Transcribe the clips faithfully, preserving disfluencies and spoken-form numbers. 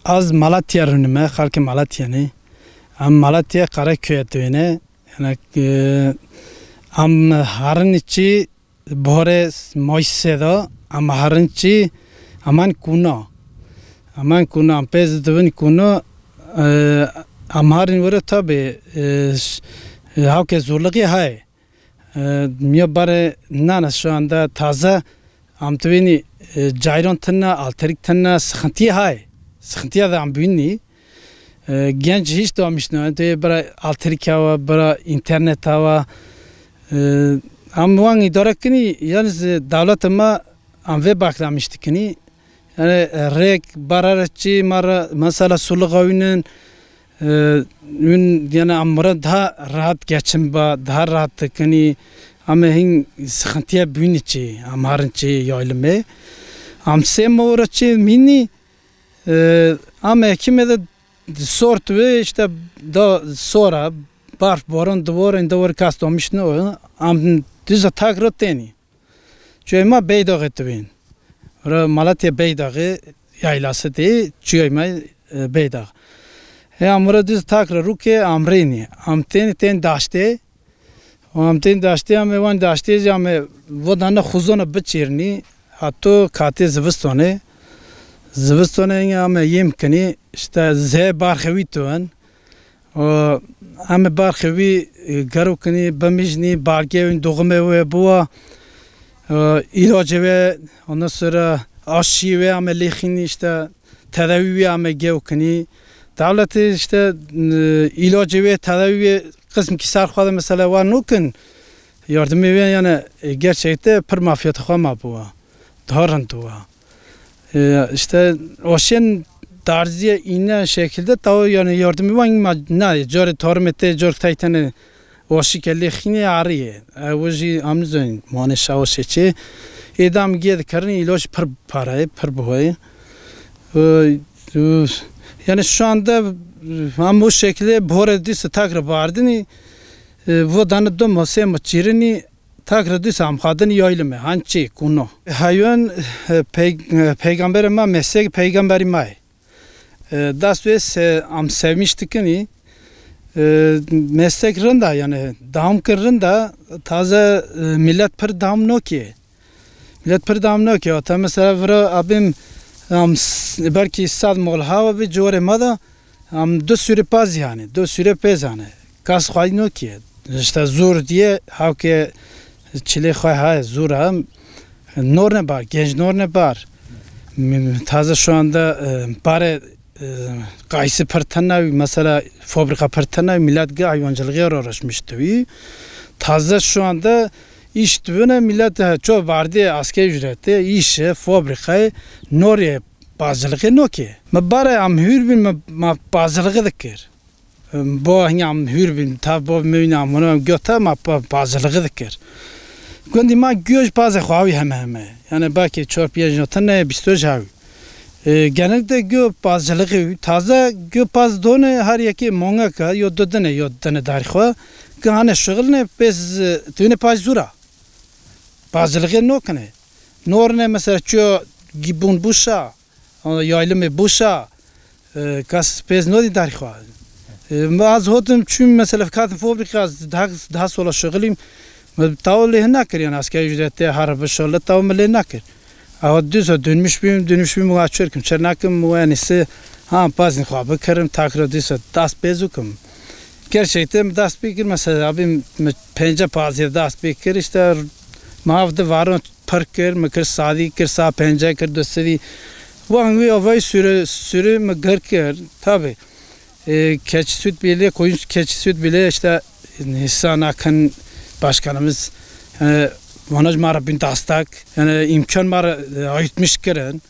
Ez Malatya rûnime, xelkê Malatya ne. Em Malatya Karaköye dibêne. Yani, e, em herin çi bore mayîsê de, em herin çi, eman kuna. Eman kuna, em pêz dibin kuna, e, em herin were tabi, e, ş-, e, hawke zorluği hay. E, miyo bare nana şu anda taze, am tu bînî, e, cayron tine, altêrik tine, sıkıntı hay. Sıkıntıya da am bînî. E, genç hiç damiştine. Tu bira altêrik hava, bira internet hava. E, am wan idare kinî, yalnız, e, dewleta ma am vê bakla miştikinî. Yani, e, rêk, barara çi, mara, mesela sulu gawinin, e, ün, yani, amra daha rahat geçim ba, daha rahat tıkini, ama hin sıkıntıya büyüni çi, am harin çi yaylımı. Am sê mora çi mini, e, am ekime de sort ve işte da sora, barf, boran, duvar, inde var kas domiş ne o, am düz tak roteni. Çiyê me Beydaxê dibîn. Re Malatya Beydaxê yaylası dê, çiyê me, e, Beydax. He, am re düz tak re rûkê amrênî. Am tên, tên daştê. Am tên daştê, am ê wan daştê jî am ê vodane xuzona biçîrnî. Hato katê zivistonê. Zivistonê am ê yêm kinî. İşte zê barxê wî tu in. Û em ê barxê wî, e, gero kinî, bimijnî, balgê wî, doğumê wê bûa, e, îlacê wê, ondan sonra aşî wê em ê lêxînî, işte, tedawî wî em ê gew kinî. Dewletê, işte, e, îlacê wê, tedawî wê qismkî ser xwe de mesela wan nûkin. Yardimê wê, yani, e, gerçekte pir mafiyeta xwe ma bûa. Daha rind bûa. E, işte, oşên darziye îne şekilde taw, yani, yardımı wan ma nayê. Carê tarime tê, car taytene oşike lê xînê ariyê. E, o jî amnizon mane şaoşê çê. Êdam gê dikarin, îloj pir parayê, pir buhoyê. E, e, yani şu anda, e, hem o şekilde bore dîse takre bardini, e, vo dane do ma sê ma çîrini, Takre dîsa em xwedin yaylime, hançî, kuno. Heywan, e, pey-, e, peygamberê me, meslek peygamberî me ye. E, dest wê se-, em sevmiş dikinî. E, meslek rinda, yani, dawam kir rinda, taze, e, millet pir dawam nokê. Millet pir dawam nokê. Ata mesela vira abim, em s-, belkî sed mol hava bi ciwarê me de, Em du sure pez yani, du sure pez yani. Kas xwedî no ki. İşte zor diye, hawke çilê xwe hay, zor hem. Norne bar, genç norne bar. M-, taze şu anda, e, bare, e, kayısı pir tena, mesela fabrika pir tena, millet ge hayvancılığa uğraşmıştı. Taze şu anda iş dibine millet, e, çoğu bardi asgari ücreti, işe, fabrikayı, norye bazılığı no ki. Me bare am hür bin me, me bazılığı dikir. Bo hinya em hûr bîn, tav bo mewîna em hûna em gota ma pa-, pazilixi dikir. Gundî ma gû ji pazê xwe awî heme heme. Yani belkî çar piyaj notin ne bîsto ji hawî. E, genellikle gû pazilixi wî, taze gû paz done her yekê mongeka, yo dudine, yo dine darî xwe. Gihane şixilne pêz, e, tune paj zûra. Pazilixi nokine. Norine mesela çiyo gîbûn bûşa. Ama yaylimê boşa, e, kes pêz nodî derxwa. E, ma az hotim çûm mesela katim fabrika, az daha, daha sola şixilîm. Me taw lê nekir yani asgari ücrette her bir şöyle taw me lê nekir. Ama düz o dönmüş bîm, dönmüş bîm, wa çörküm, çer nakim, wa yani se, ha, pazin xwa bikirim, takro düz o das pêz ukim. Gerçekten das pêkir mesela abim me pence pazir das pêkir işte mav de varon pir kir, min kir sadî, kir sa pence, kir du sedî. Wan wî avayî sure, sure min gir kir. Tabi. E, keçi süt bile, koyun keçi süt bile işte hissa nakin başkanımız, yani, vana ji ma re bin destek, yani, imkan ma re, e, ayırtmış kirin.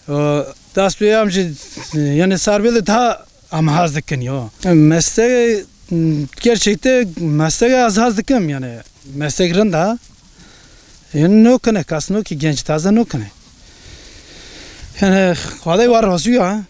O, dest bi em ji, yani, serbê de daha em haz dikin, yo. Meslek, gerçekte meslek ez haz dikim, yani, meslek rind ha. Yani, no kine, kas no ki genç taze no kine. Yani, Xwedê war razî ya.